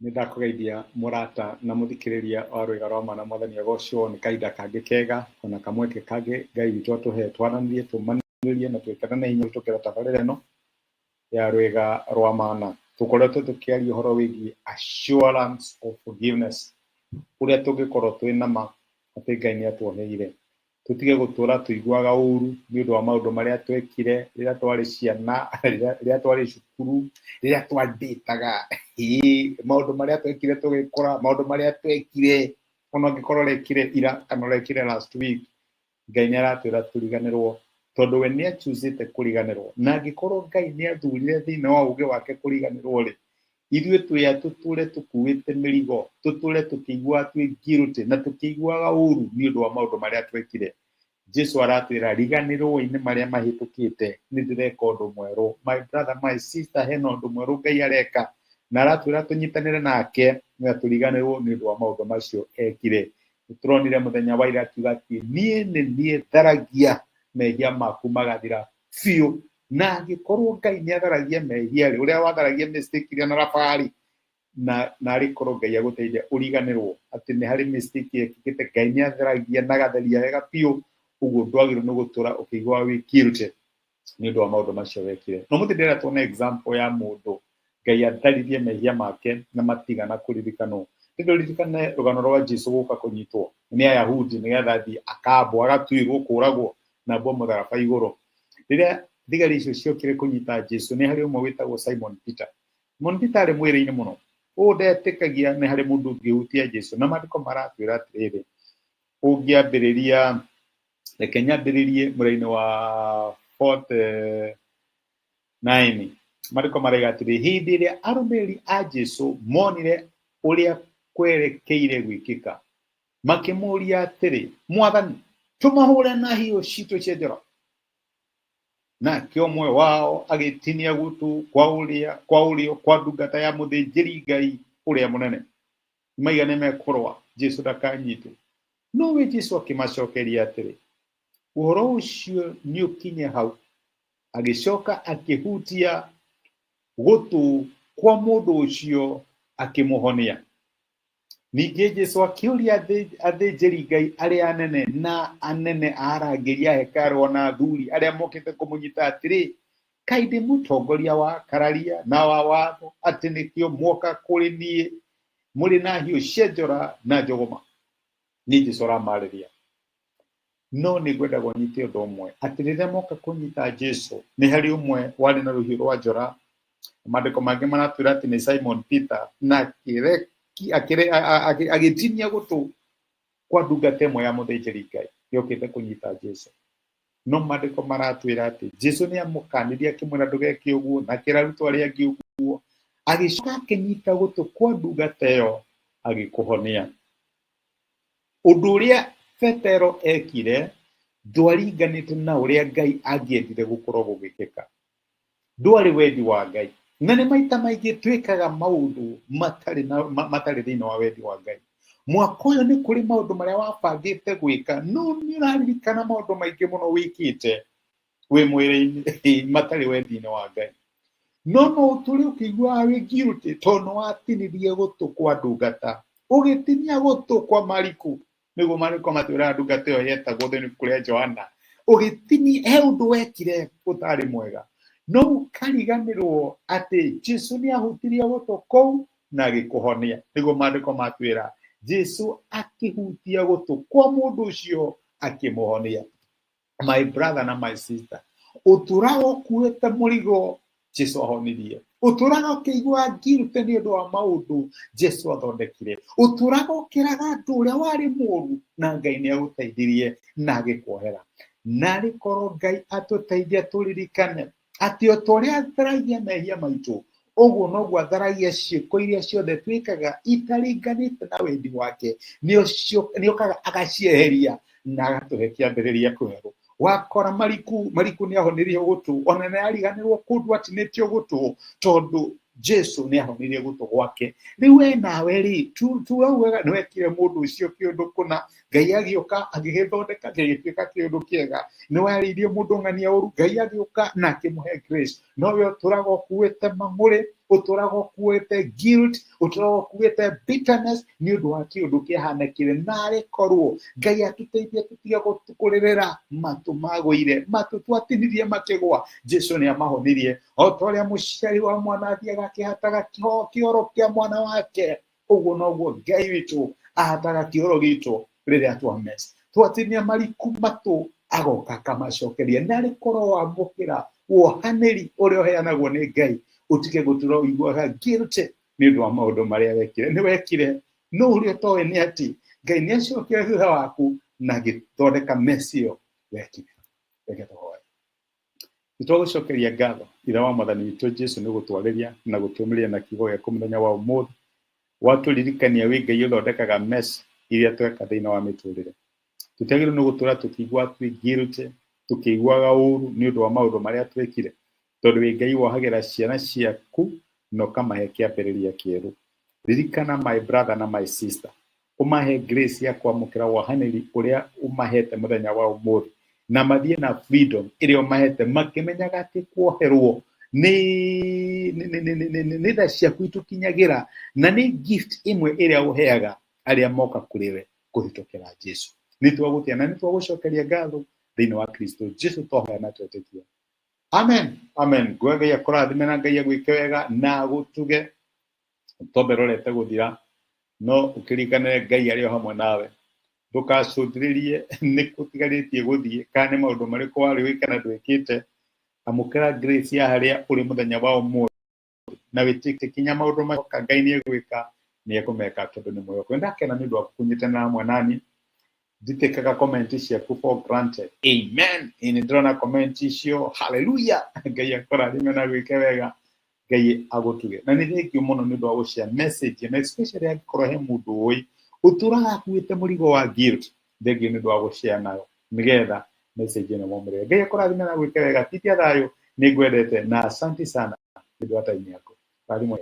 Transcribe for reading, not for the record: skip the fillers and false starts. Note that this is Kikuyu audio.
Nĩ ndakũgeithia mũrata na mũthikĩrĩria wa Rwĩga rwa Ma na Mwathani agocwo nĩ kahinda kangĩ kega ona kamweke kangĩ Ngai witũ atũhe twaranĩrie tũmanĩrĩrie na twĩkĩrane hinya kũhĩtũkĩra tabarĩra ĩno ya Rwĩga rwa Mana. Tũkoretwo tũkĩaria ũhoro wĩgiĩ assurance of forgiveness, ũrĩa tũngĩkorwo twĩ na ma atĩ Ngai nĩ atuoheire. Tũtige gũtũra tũiguaga ũru nĩ ũndũ wa maũndũ marĩa twekire rĩrĩa twarĩ ciana, rĩrĩa twarĩ cukuru, rĩrĩa twandĩtaga, maũndũ marĩa twekire tũgĩkũra, maũndũ marĩa twekire ona ũngĩkorwo ũrekire ira kana ũrekire last week, Ngai nĩ aratwĩra tũriganĩrwo tondũ we nĩ achusĩte kũriganĩrwo. Na angĩkorwo Ngai nĩ athurire thĩinĩ wa ũgĩ wake kũriganĩrwo rĩ, ithuĩ twĩ a tũtũre tũkuĩte mĩrigo, tũtũre tũkĩiguaga twĩ guilty na tũkĩiguaga ũru nĩ ũndũ wa maũndũ marĩa twekire. Jesu aratwĩra riganĩrwoi nĩ marĩa mahĩtũkĩte, nĩ ndĩreka ũndũ mwerũ. My brother, my sister, hena ũndũ mwerũ Ngai areka na aratwĩra tũnyitanĩre nake na tũriganĩrwo nĩ ũndũ wa maũndũ macio ekire. Nĩtũronire mũthenya wa ira akiuga atĩ niĩ nĩ niĩ tharagia mehia maku magathira biũ. Na angĩkorwo Ngai nĩ atharagia mehia rĩ, ũrĩa watharagia mistake iria na raba rĩ, na narĩ korwo Ngai agũteithia ũriganĩrwo atĩ nĩ harĩ mistake yekĩkĩte, Ngai nĩ atharagia na agatheria wega biũ, ũguo ndwagĩrĩirwo nĩ gũtũra ũkĩiguaga wĩ guilty nĩ ũndũ wa maũndũ macio wekire. No mũthĩ ndĩrenda tuone example ya mũndũ Ngai atharirie mehia make na matigana kũririkanwo. Ndĩrenda ũririkane rũgano rwa Jesu gũka kũnyitwo nĩ Ayahudi nĩgetha athiĩ akambwo agatuĩrwo kũragwo na ambwo mũtharaba igũrũ. Rĩrĩa thigari icio ciokire kũnyita Jesu nĩ harĩ ũmwe wĩtagwo Simon Peter. Simon Peter arĩ mwĩrĩ-inĩ mũno, ũũ ndetĩkagia nĩ harĩ mũndũ ũngĩhutia Jesu. Na maandĩko maratwĩra atĩrĩrĩ, ũngĩambĩrĩria, reke nyambĩrĩrie mũraini wa 49, maandĩko maraiga atĩrĩ, hĩndĩ ĩrĩa arũmĩrĩri a Jesu monire ũrĩa kwerekeire gwĩkĩka, makĩmũũria atĩrĩ, Mwathani, tũmahũre na hiũ citũ cia njora? Nake ũmwe wao agĩtinia gũtũ kwa ũrĩa kwa ũrĩo kwa ndungata ya mũthĩnjĩri Ngai ũrĩa mũnene. Maiga nĩ mekũrũa Jesu ndakanyitwo. No we Jesu akĩmacokeria atĩrĩ, ũhoro ũcio nĩ ũkinye hau. Agĩcoka akĩhutia gũtũ kwa mũndũ ũcio akĩmũhonia. Ningĩ Jesu akĩũria athĩnjĩri-Ngai arĩa anene na anene a arangĩri a hekarũ o na athuri arĩa mokĩte kũmũnyita atĩrĩ, kaĩ ndĩ mũtongoria wa akararia na wa watho atĩ nĩkĩo mwoka kũrĩ niĩ mũrĩ na hiũ cia njora na njũgũma? Nĩ Jesu aramarĩria. No nĩ ngwendaga ũnyite ũndũ ũmwe, atĩ rĩrĩa moka kũnyita Jesu, nĩ harĩ ũmwe warĩ na rũhiũ rwa njora. Maandĩko mangĩ maratwĩra atĩ nĩ Simon Peter, na agĩtinia gũtũ kwa ndungata ĩmwe ya mũthĩnjĩri Ngai yokĩte kũnyita Jesu. No maandĩko maratwĩra atĩ Jesu nĩ amũkanirie akĩmwĩra ndũgeke ũguo, na akĩra arutwo arĩa angĩ ũguo, agĩcoka akĩnyita gũtũ kwa ndungata ĩyo agĩkũhonia. Ũndũ ũrĩa Petero ekire ndwaringanĩte na ũrĩa Ngai angĩendire gũkorwo gũgĩkĩka. Ndwarĩ wendi wa Ngai. Na nĩ maita maingĩ twĩkaga maũndũ matarĩ na matarĩ thĩinĩ wa wendi wa Ngai. Mwaka ũyũ nĩ kũrĩ maũndũ marĩa wabangĩte gwĩka, no nĩ ũraririkana maũndũ maingĩ mũno wĩkĩte wĩ mwĩrĩ-inĩ matarĩ wendi-inĩ wa Ngai. No no ũtũre ũkĩiguaga wĩ guilty tondũ nĩ watinirie gũtũ kwa ndungata, ũgĩtinia gũtũ kwa Mariko, nĩguo Mariko matwĩraga ndungata ĩyo yetagwo thĩinĩ ibuku rĩa Johana, ũgĩtinia, he ũndũ wekire ũtarĩ mwega, no ũkariganĩrwo atĩ Jesu nĩ ahutirie gũtũ kũu na agĩkũhonia. Nĩguo maandĩko matwĩra Jesu akĩhutia gũtũ kwa mũndũ ũcio akĩmũhonia. My brother na my sister, ũtũraga ũkuĩte mũrigo Jesu ahonirie, ũtũraga ũkĩigua guilty nĩ ũndũ wa maũndũ Jesu athondekire, ũtũraga ũkĩraga andũ ũrĩa warĩ mũru na Ngai nĩ agũteithirie na agĩkuohera. Narĩ korwo Ngai atũteithia tũririkane atĩ o ta ũrĩa atharagia mehia maitũ, ũguo noguo atharagia ciĩko iria ciothe twĩkaga itaringanĩte na wendi wake, nĩokaga agacieheria na agatũhe kĩambĩrĩria kwerũ. Wakora Mariku, Mariku nĩ ahonirio gũtũ, ona nĩ ariganĩrwo kũndũ atinĩtio gũtũ, tondũ Jesu nĩ ahonirie gũtũ gwake. Rĩu we nawe rĩ, turaugaga nĩ wekire mũndũ ũcio kĩũndũ kũna, Ngai agĩũka agĩgĩthondeka gĩgĩtuĩka kĩũndũ kĩega. Nĩ warĩirie mũndũ ng'ania ũru, Ngai agĩũka na akĩmũhe grace. No we ũtũraga ũkuĩte mang'ũrĩ, Ũtũraga ũkuĩte guilt, ũtũraga ũkuĩte bitterness nĩ ũndũ wa kĩũndũ kĩahanĩkire. Narĩ korwo Ngai atũteithie tũtige kũrĩrĩra matũ magũire, matũ twatinirie makĩgwa, Jesu nĩ amahonirie. O ta ũrĩa mũciari wa mwana athiaga akĩhataga kĩoro kĩa mwana wake, ũguo noguo Ngai witũ ahataga kĩoro gitũ rĩrĩa twa mess. Twatinia mariku matũ, agoka akamacokeria. Narĩ korwo wamũkĩra wohanĩri ũrĩa ũheanagwo nĩ Ngai, ũtige gũtũra ũiguaga guilty nĩ ũndũ wa maũndũ marĩa wekire. Nĩ wekire, no ũrĩa ũtoĩ nĩ atĩ Ngai nĩ acokire thutha waku na agĩthondeka mess ĩyo wekire. Reke tũhoe. Nĩ twagũcokeria ngatho, Ithe wa Mwathani witũ Jesu, nĩ gũtwarĩria na gũtũmĩria na kiugo gĩaku mũthenya wa ũmũthĩ. Watũririkania wĩ Ngai ũthondekaga mess iria tweka thĩinĩ wa mĩtũrĩre. Tũtiagĩrĩirwo nĩ gũtũra tũkĩigua twĩ guilty, tũkĩiguaga ũru nĩ ũndũ wa maũndũ marĩa twĩkire, tondũ wĩ Ngai wohagĩra ciana ciaku na ũkamahe kĩambĩrĩria kĩerũ. Ririkana my brother na my sister, ũmahe grace ya kwamũkĩra wohanĩri ũrĩa ũmahete mũthenya wa ũmũthĩ, na mathiĩ na freedom ĩrĩa ũmahete, makĩmenyaga atĩ kuoherwo nĩ tha ciaku itũkinyagĩra, na nĩ gift ĩmwe ĩrĩa ũheaga arĩa moka kũrĩ we kũhĩtũkĩra Jesu. Nĩ twagũtĩa na nĩ twagũcokeria ngatho thĩinĩ wa Kristo Jesu, twahoya na twetĩkia. Amen, amen. Nguoya Ngai akũrathime na Ngai agwĩke wega na agũtuge. Tombe rorete gũthira, no ũkĩririkanĩre Ngai arĩ o hamwe nawe. Ndũgacũthĩrĩrie nĩ kũtigarĩtie gũthiĩ kana nĩ maũndũ marĩkũ warĩ wĩke na ndwĩkĩte. Amũkĩra grace ya harĩa ũrĩ mũthenya wa ũmũthĩ na wĩtĩkie kinya maũndũ macoka Ngai nĩ egwĩka, nĩ ekũmeka tondũ nĩ mwĩhoku. Nĩndakena nĩ ũndũ waku kũnyitanĩra hamwe nani. Nditĩkaga comment ciaku for granted. Amen. Ĩ nĩ ndĩrona comment icio. Hallelujah. Ngai akũrathime na gwĩke wega. Ngai agũtuge. Na nĩ thank you mũno nĩ ũndũ wa gũshare message ĩno, especially angĩkorwo he mũndũ ũĩ ũtũraga akuĩte mũrigo wa guilt. Thank you nĩ ũndũ wa gũshare nayo nĩgetha message ĩno mamũrĩre. Ngai akũrathime na gwĩke wega. Titia thayũ, nĩ ngwendete na asante sana nĩ ũndũ wa time yaku. Rathimwo.